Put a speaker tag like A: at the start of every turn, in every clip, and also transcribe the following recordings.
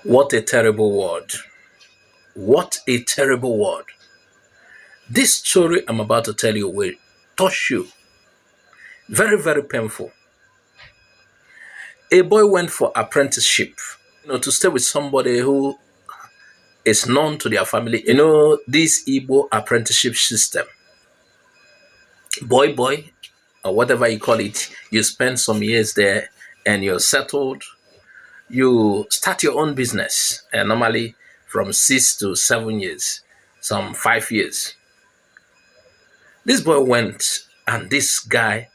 A: What a terrible word. What a terrible word. This story I'm about to tell you will touch you. Very, very painful. A boy went for apprenticeship, to stay with somebody who is known to their family. You know, this Igbo apprenticeship system. Boy, boy, or whatever you call it, you spend some years there and you're settled. You start your own business, and normally from 6 to 7 years, some 5 years. This boy went, and this guy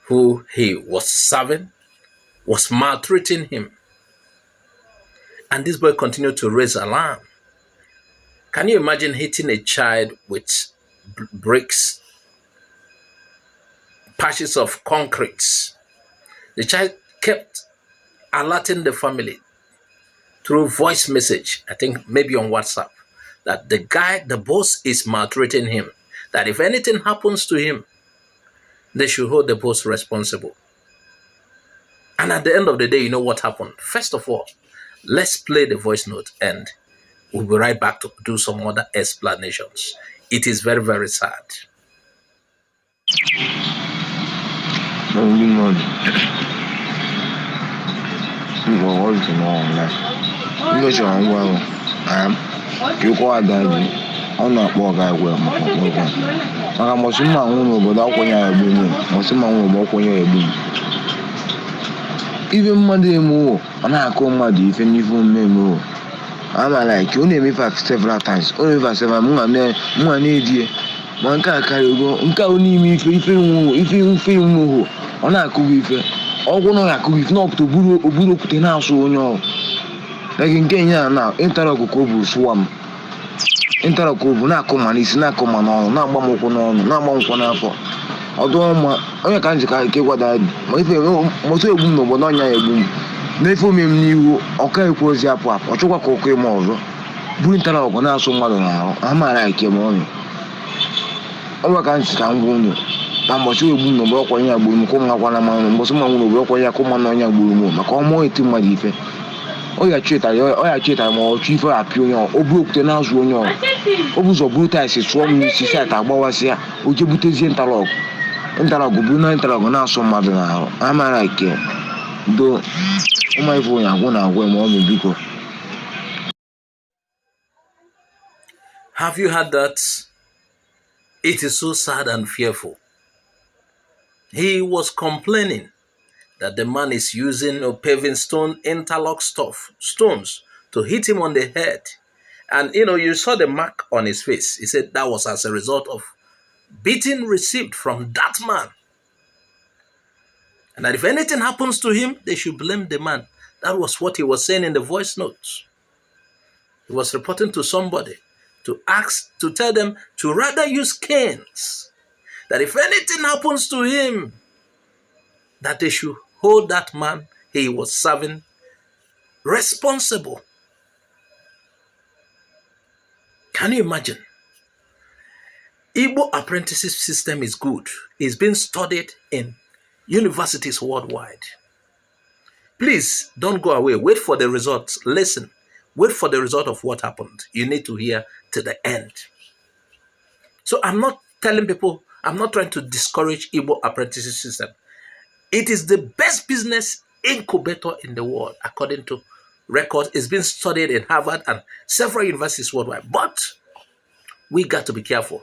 A: who he was serving was maltreating him. And this boy continued to raise alarm. Can you imagine hitting a child with bricks, patches of concrete? The child kept alerting the family through voice message, I think maybe on WhatsApp, that the guy, the boss, is maltreating him. That if anything happens to him, they should hold the boss responsible. And at the end of the day, you know what happened? First of all, let's play the voice note and we'll be right back to do some other explanations. It is very, very sad.
B: Ndị mmadụ mkpọrọ ọjụ n'ọnwa ndị chọrọ ngwa ahụ ka ịkwụ ada ji ọ na-akpọ ọga egwe maka ọkpọgwa maka mbọsị mma nwụ n'obodo akwụnye ya egbu m, mbọsị mma nwụ n'obodo akwụnye ya egbu m. Ife mmadụ emewo, ọ na-akụ mmadụ ife n'ife omume emewo ama like ọ na-emefe several times, ọ na-emefe several mụ nwa na-edie ma nke a karịgo nke a n'ime ife ife nwo ife ife nwoho ọ na-akụghị ife ọgwụ na ọ na-akụghị ife n'ọpụta oburu okwute na-asụ onye ọrụ like nke nye a na interlock ka o bu sụwa m, interlock o bu na-akụ ma n'isi, na-akụ ma n'ọnụ, na-agba m ụkwụ n'ọnụ, na-agba m ụkwụ n'afọ ọdụ mma onye ka njikọ ike gwada ma ife moto egbu m n'obodo ọnya ya egbu m n'efe ome m n'ihu ọka ekwu ozi apụ apụ ọ chọkwa ka ụkọ ime ọzọ buru interlock na-asụ mmadụ n'ahụ amaara ike ma ọnụ ọ ka ntị ka m gwa unu na mbọchị egbu m n'obodo ọkwa ya gburu m ka ụmụ akwa na mmanụ mbọchị mma nwụrụ obodo ọkwa ya ka ụmụ ọnya gburu m maka ọmụọ eti mmadụ ife ọ ya chịtara ma ọ chụ ife apịa onye ọ o buru okwute na-azụ onye ọ o bụ ụzọ buru tiles sụọ m n'isi site agbawasịa o je butezie interlock interlock buru na interlock na-asụ mmadụ n'ahụ amara ike do ụmụ ife onye agwụ na agwụ ma ọ bụ biko.
A: Have you heard that? It is so sad and fearful. He was complaining that the man is using a paving stone interlock stuff, stones, to hit him on the head. And you saw the mark on his face. He said that was as a result of beating received from that man. And that if anything happens to him, they should blame the man. That was what he was saying in the voice notes. He was reporting to somebody to ask, to tell them to rather use canes. That if anything happens to him, that they should hold that man he was serving responsible. Can you imagine? Igbo apprenticeship system is good. It's been studied in universities worldwide. Please don't go away. Wait for the results. Listen. Wait for the result of what happened. You need to hear to the end. So I'm not telling people, I'm not trying to discourage Igbo apprenticeship system. It is the best business incubator in the world, according to records. It's been studied in Harvard and several universities worldwide. But we got to be careful.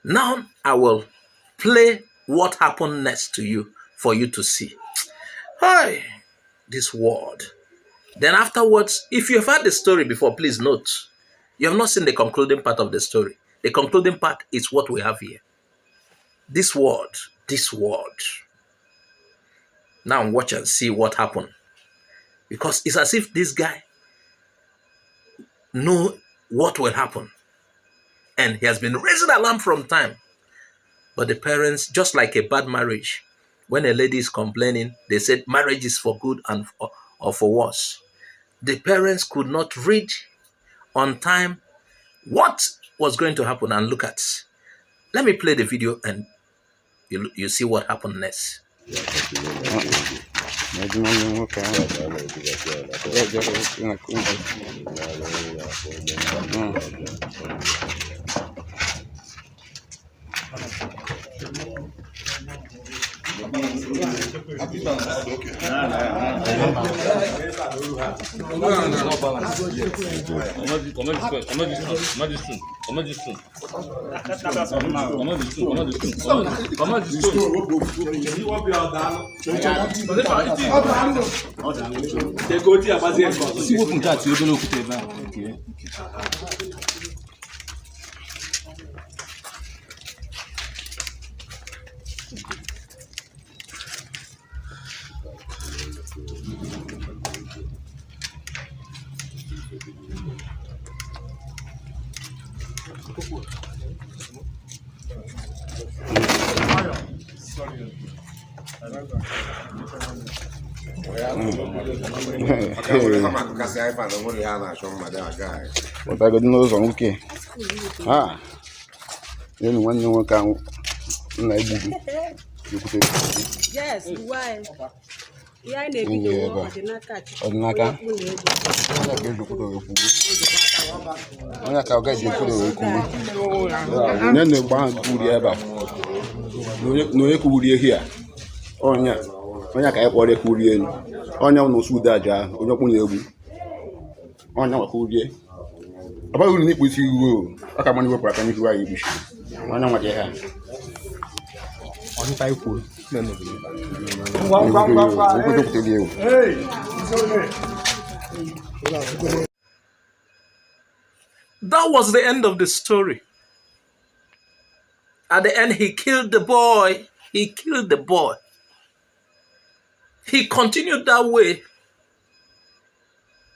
A: Now I will play what happened next to you for you to see. Hi, this world. Then afterwards, if you have heard the story before, please note, you have not seen the concluding part of the story. The concluding part is what we have here. This world, this world. Now watch and see what happened. Because it's as if this guy know what will happen. And he has been raising alarm from time. But the parents, just like a bad marriage, when a lady is complaining, they said marriage is for good and for, or for worse. The parents could not read on time what was going to happen and look at. Let me play the video and you see what happened next.
C: Na-edu nwanne m nwoke ahụ. Ya jere ozi na Congo. Pụtagodi n'ụzọ nwoke ha elu nwanne nwoke ahụ nna egbugu ekwute.
D: Yes, why? Ihe anyị na-ebido
C: Ndị ebe a.
D: ọdịnaka Chukwu.
C: Ọdịnaka?
D: Onye ọkpụ na-egwu.
C: Onye ka eji okwute wee kwugbu, onye ka ọ gaji ekwute wee kwugbu onye na-egbe ahụ kwuri ebe a na onye kwugburu ehi a, onye a, onye ka anyị kpọrọ ekwuri elu, onye na osu ude aja ahụ, onye ọkpụ na-egbu onye nwa kwurie. Ọ baghị uru n'ikpu isi iwu o, ọ ka mmanụ iwepụrụ aka n'ihu anyị ikpuchi onye nwa gị ha. Okwute kwutere ewu.
A: That was the end of the story. At the end, he killed the boy. He killed the boy. He continued that way.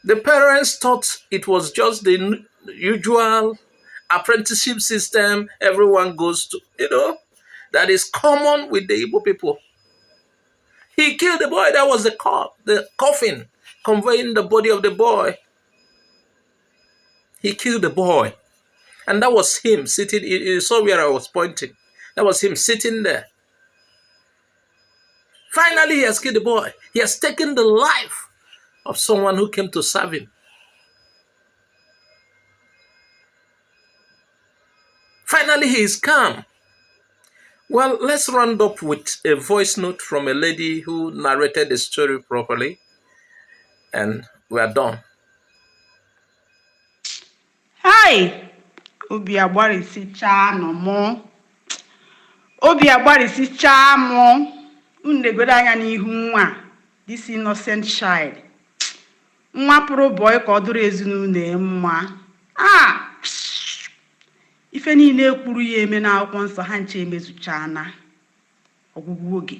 A: The parents thought it was just the usual apprenticeship system everyone goes to, that is common with the Igbo people. He killed the boy. That was the coffin conveying the body of the boy. He killed the boy. And that was him sitting. You saw where I was pointing. That was him sitting there. Finally, he has killed the boy. He has taken the life of someone who came to serve him. Finally, he is calm. Well, let's round up with a voice note from a lady who narrated the story properly, and we are done.
E: Hai! Obi agbarịsịchaa nụ mụ. Obi agbarịsịchaa mụ. Unu legodo anya n'ihu nwa a, this innocent child. Nwa pụrụ bọị ka ọ dụrụ ezinụlọ ya mma. Ah! Ife niile ekwuru ya eme n'akwụkwọ nsọ ha nche emezuchana. Ọgwụgwụ oge.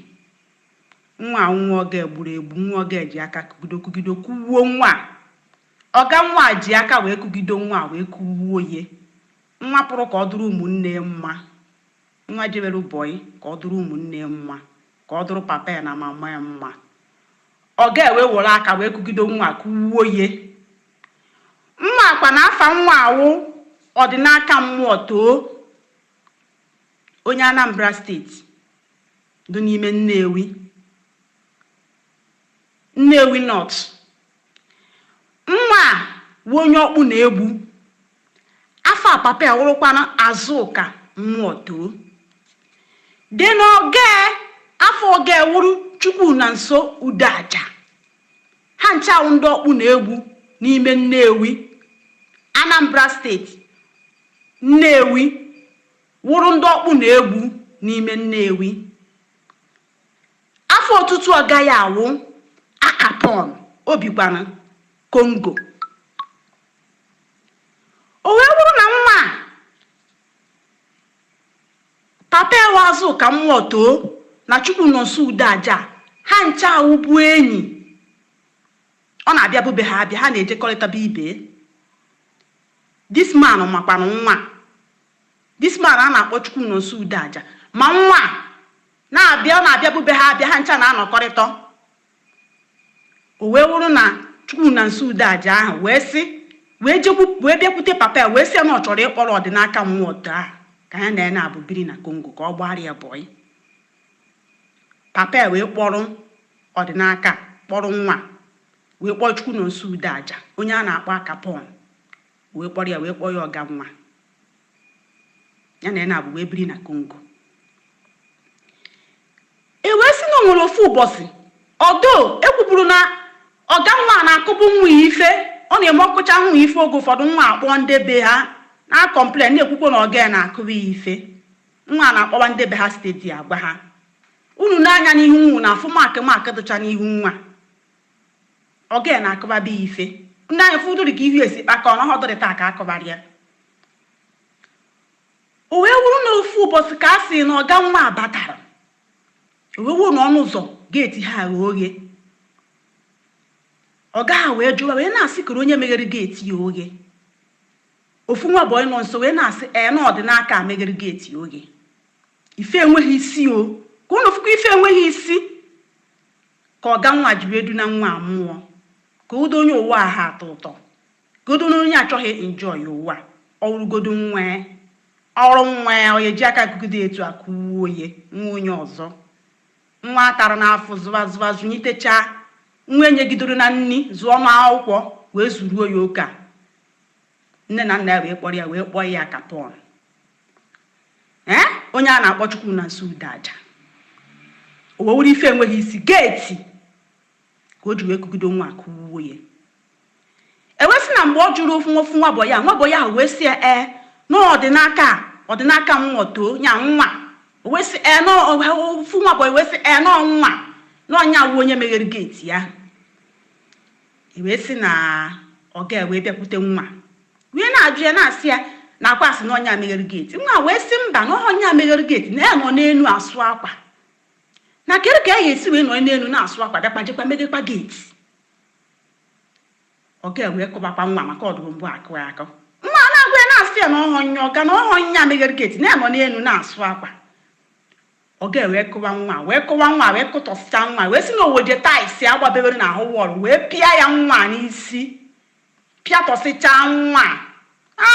E: Nwa a nwa oge gburu egbu, nwa oge ji aka kụgido kụgido kụgbuo nwa a. Ọga nwa a ji aka wee kụgido nwa a wee kụgbuo ye. Nwa pụrụ ka ọ dụrụ ụmụnne ya mma. Nwa jebere bọyị ka ọ dụrụ ụmụnne ya mma, ka ọ dụrụ papa ya na mama ya mma. Ọ ga-ewe were aka wee kụgido nwa kụgbuo ye. Nwa akwa na afa nwa awụ ọdịnaka mmụọ too onye Anambra Steeti dị n'ime Nnewi, Nnewi North. Nwa a wụ onye ọkpụ na-egbu. Afọ a papa ya wụrụkwana Azụka mmụọ too dị n'oge afọ oge wụrụ Chukwu na nso Udoaja. Ha nchawụ ndị ọkpụ na-egbu n'ime Nnewi, Anambra Steeti, Nnewi, wụrụ ndị ọkpụ na-egbu n'ime Nnewi. Afọ ọtụtụ ọ gaghị awụ Akapọn obikwana Congo. O wee bụrụ na nwa a papa ewe Azụka mmụọ too na Chukwu nọ nso Udoaja, ha ncha awụ bụ enyi. Ọ na-abịa bube ha abịa, ha na-ejekọrịtaba ibe. This man makwanụ nwa, this man a na-akpọ Chukwu nọ nso Udoaja, ma nwa a na-abịa, ọ na-abịa bube ha abịa, ha ncha na-anọkọrịta. O wee wụrụ na Chukwu na nso Udoaja ahụ wee sị wee jekwu wee bịakwute papa ya wee sị ya na ọ chọrọ ịkpọrọ ọdịnaka mmụọ taa ka ya na ya na-abụ biri na Congo ka ọ gbara ya bọyị. Papa ya wee kpọrọ ọdịnaka Kpọrọ nwa wee kpọọ Chukwu na nso ude aja, onye a na-akpọ Akapọn, wee kpọrọ ya, wee kpọọ ya ọga nwa ya na ya na-abụ wee biri na Congo. E wee sị na o nwere ofu ụbọchị ọdọ ekwuburu na ọga nwa na-akụbu nwa ya ife. Ọ na-eme ọkụcha nwa ife. Oge ụfọdụ nwa akpọọ ndị be ha na complain, na-ekwukwo na ọga ya na-akụbu ya ife. Nwa na-akpọwa ndị be ha steady, agwa ha, unu n'anya n'ihu nwa na afụ mark, mark dụcha n'ihu nwa. Ọga ya na-akụba be ya ife. Ndị anya fụ ụdịrị ka ihu esi kpakọ na ọhọdụrị taa ka akụbara ya. O wee wuru na ofu ụbọchị ka a sị na ọga nwa batara, o wee wuru na ọnụ ụzọ gate ha ghe oghe. Ọga ha wee jụwa, wee na-asị, kere onye meghere gate ya oghe? Ofu nwa boy nọ nso wee na-asị, ee, na ọdịnaka meghere gate ya oghe. Ife enweghị isi o, ka unu fụkwa ife enweghị isi ka ọga nwa ji wee duna nwa mmụọ, ka udo onye ụwa a ha atọ ụtọ, ka udo onye achọghị enjoy ụwa. Ọwụrụgodo nwa ya, ọrụ nwa ya, ọ eji aka gụgide etu a kụwuo ya. Nwa onye ọzọ, nwa atara n'afọ zụwa zụwa zụnyitechaa, nwa enyegidoro na nni zụọ n'akwụkwọ wee zuruo ya oke a, nne na nna ya wee kpọrọ ya, wee kpọọ ya Kapọn, ee, onye a na-akpọ Chukwu na nso ude aja. O wee wuru ife enweghị isi, gate ka o ji wee kụgido nwa kụwuo ya. Ewee sị na mgbe ọ jụrụ ofu ofu nwa boy ya, nwa boy ahụ wee sị ya, ee, na ọdịnaka ọdịnaka nwa too nya nwa. O wee sị, ee, na ofu nwa boy wee sị, ee, na nwa na ọnya wu onye meghere gate ya. E wee sị na ọ ga wee bịakwute nwa, wee na-ajụ ya, na-asị ya na akwa asị na ọnya meghere gate. Nwa wee sị mba, na ọnya meghere gate, na ya nọ n'elu asụ akwa, na kedu ka ya ga-esi wee nọ n'elu na-asụ akwa, bịakwa jekwa meghekwa gate? Ọ ga wee kụbakwa nwa maka ọdụrụ mbụ akụ akụ. Nwa na-agwa ya, na-asị ya na ọhọ nya ọga, na ọhọ nya meghere gate, na ya nọ n'elu na-asụ akwa. Ọ ga wee kụwa nwa, wee kụwa nwa, wee kụtọsịcha nwa, wee sị na owoje tiles agbabewere n'ahụ wall, wee pịa ya nwa n'isi, pịatọsịcha nwa a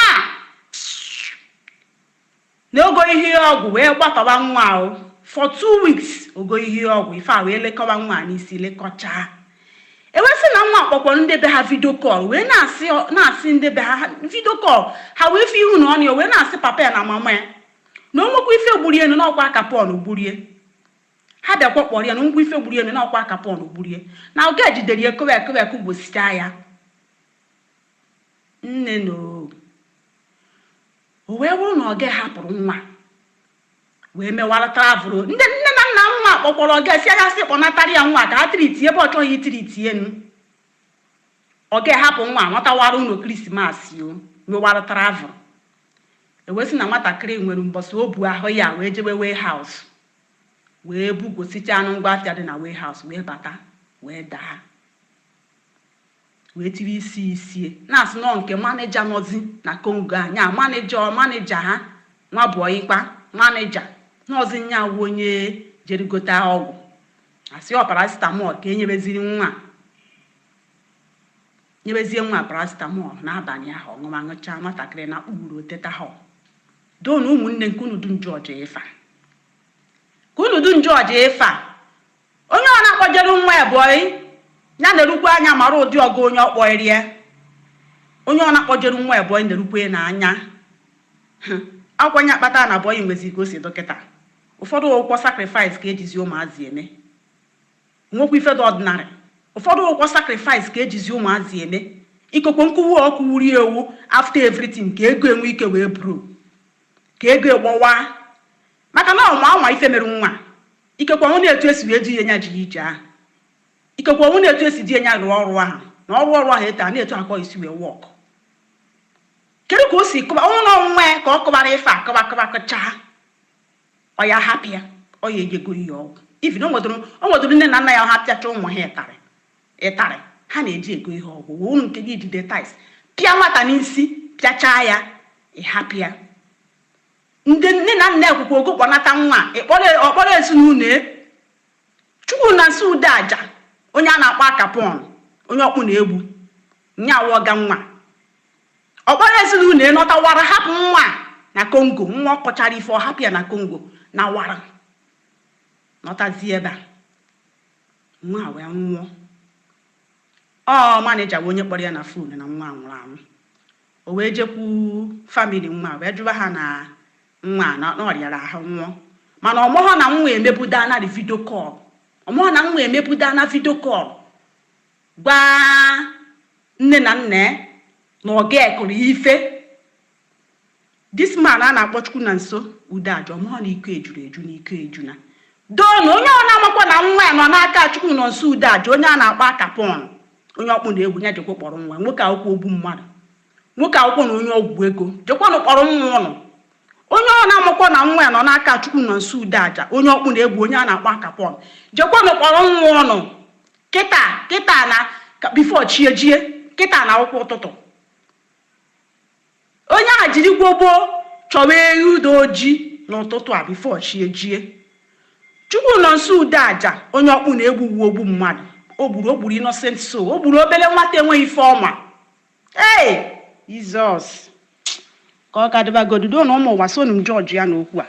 E: na ogo ihe ọgwụ, wee gbatọba nwa o for 2 weeks. Ogo ihe ọgwụ ife a wee lekọba nwa n'isi, lekọchaa. Ewesị na nwa kpọkwara ndị be ha video call, wee na-asị ndị be ha video call ha, wee fe ihu na ọnụ ya, wee na-asị papa ya na mama ya na onwekwa ife gburie enu n'ọkwa aka Pọl gburie ha. Bịakwa kpọrọ ya na ngwa ife gburie enu n'ọkwa aka Pọl gburie, na oge ejidere ya kowe ekowe ekugosichaa ya nne na o wee bụrụ na ọ ga hapụrụ nwa wee mewara travel. Ndị nne na nna nwa kpọkwara ọga, si anya sị kpọnatara ya nwa ka ha treat ebe ọ chọghị i treat enu. Ọ ga-ehapụ nwa nọtawara ụlọ Christmas, o mewara travel. Ewesị na nwatakịrị nwere mbọsị o bu ahụ ya wee jebe warehouse, wee bugosicha anụ ngwa afịa dị na warehouse, wee bata, wee daa, wee tiri isi isie, na-asị nọ nke manager nọzi na Congo a nya manager, manager ha nwa bụọikpa manager nọzi nya wu onye jere gote ọgwụ, asị ọ paracetamol ka enyebeziri nwa, nyebezie nwa paracetamol n'abalị ahụ. Ọṅụma ṅụchaa, nwatakịrị na kpuru teta. Ha doo na ụmụnne nke unu dum jọji ịfa, ka unu dum jọji ịfa. Onye ọ na-akpọjere nwa ebonyi ya na-erukwa anya mara ụdị ọgụ onye ọ kpọrọ ya. Onye ọ na-akpọjere nwa ebonyi na-erukwe n'anya akwanye akpata na boy nwezi ka o si dọkịta. Ụfọdụ ụkwọ sacrifice ka ejizi ụmụazị eme, nwekwa ife dị ordinary. Ụfọdụ ụkwọ sacrifice ka ejizi ụmụazị eme, ikokwe nkwuwu ọkụ wuri ewu after everything, ka ego enwe ike wee buru, ka ego egbowa, maka na ọma anwa ife mere nwa. Ikekwe ọnwụ na-etu esi wee di ya nya ji ije ahụ, ikekwe ọnwụ na-etu esi di ya rụọ ọrụ ahụ, na ọrụ ọrụ ahụ etu a na-etu akọ isi wee work. Kedu ka o si kụba ọnwụ na ọnwụ ya ka ọ kụbara ife a, kụba kụba kụchaa, ọ ya hapụ ya, ọ ya ejego ya ọgwụ. Even o nwedoro nne na nna ya ha pịacha ụmụ ha ịtarị ịtarị, ha na-eji ego ihe ọgwụ wee unu nke gị jide tiles pịa nwata n'isi, pịachaa ya, ịhapụ ya. Ndị nne na nna ekwukwa ogo kpọnata nwa ọkpọrọ ezinụlọ e. Chukwu na nsị ude aja, onye a na-akpọ Akapọn, onye ọkpụ na-egbu nyawa ọga nwa ọkpọrọ ezinụlọ e nọtawara, hapụ nwa na Congo. Nwa ọ kọchara ife, ọ hapụ ya na Congo na wara nọtazie ebe a, nwa wee nwụọ. Ọ manager bụ onye kpọrọ ya na phone na nwa nwụrụ anwụ. O wee jekwu family nwa wee jụba ha na nwa na ọ rịara ahụ nwụọ, mana ọ mọghọ na nwa emebuda na video call, ọ mọghọ na nwa emebuda na video call gwa nne na nna ya na ọ ga-ekụrụ ife. This man a na-akpọ Chukwu na nso Udeaja, ọ mọghọ na iko ejuru eju na iko ejuna doo na onye ọ na-amakwa na nwa ya nọ n'aka Chukwu nọ nso Udeaja, onye a na-akpọ Akapọn, onye ọkpụ na-egwu ya, jekwa kpọrọ nwa nwoke akwụkwọ ogbu mmadụ, nwoke akwụkwọ na onye ọgwụ ego, jekwanụ kpọrọ nwa ụnụ. Onye ọ na-amakwa na nwa ya nọ n'aka Chukwu nọ nso Udeaja, onye ọkpụ na-egwu, onye a na-akpọ Akapọn, jekwanụ kpọrọ nwa ụnụ kịta kịta na before chi ejie, kịta na akwụkwọ ụtụtụ. Onye a jiri gbogbo chọwa ewu dị oji n'ụtụtụ a before chi ejie. Chukwu nọ nso Udeaja, onye ọkpụ na-egbu uwe ogbu mmadụ, o gburu, o gburu innocent soul, o gburu obere nwata enweghị ife ọma. Ee, Jizọs, ka ọ ka dịbagodudo na ụmụ ụwa sonu m judge ya n'okwu a,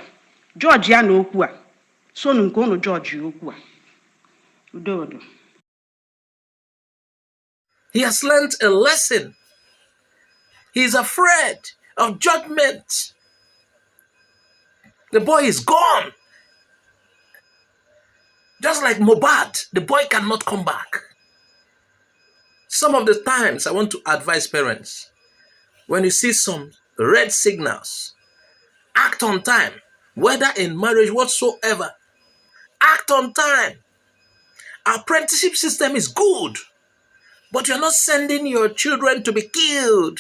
E: judge ya n'okwu a, sonu nke ụnụ judge okwu a. Udodo.
A: He has learned a lesson. He is afraid of judgment. The boy is gone. Just like Mobad, the boy cannot come back. Some of the times I want to advise parents, when you see some red signals, act on time, whether in marriage whatsoever. Act on time. Apprenticeship system is good, but you're not sending your children to be killed.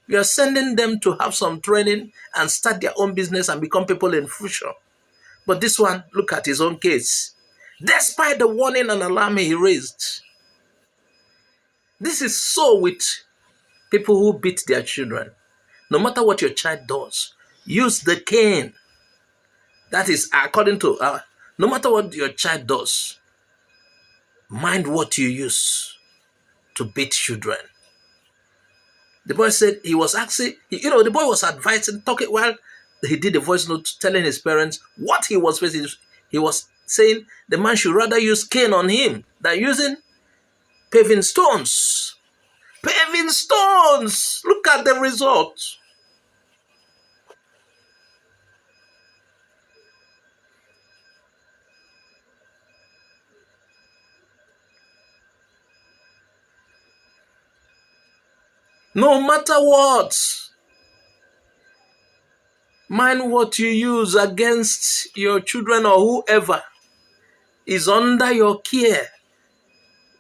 A: You are sending them to have some training and start their own business and become people in future. But this one, look at his own case. Despite the warning and alarm he raised, this is so with people who beat their children. No matter what your child does, use the cane. That is according to, no matter what your child does, mind what you use to beat children. The boy said he was actually, the boy was advising, talking while he did the voice note telling his parents what he was facing. He was saying the man should rather use cane on him than using paving stones. Paving stones! Look at the result. No matter what, mind what you use against your children or whoever is under your care.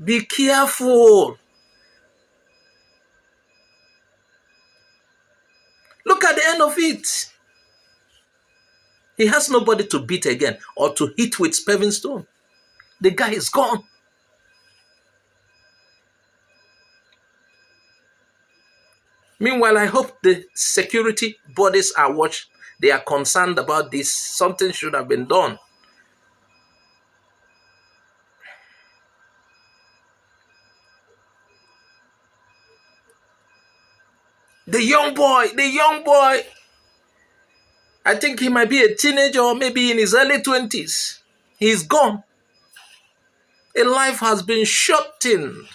A: Be careful. Look at the end of it. He has nobody to beat again or to hit with paving stone. The guy is gone. Meanwhile, I hope the security bodies are watched. They are concerned about this. Something should have been done. The young boy, the young boy, I think he might be a teenager or maybe in his early 20s. He's gone. A life has been shortened.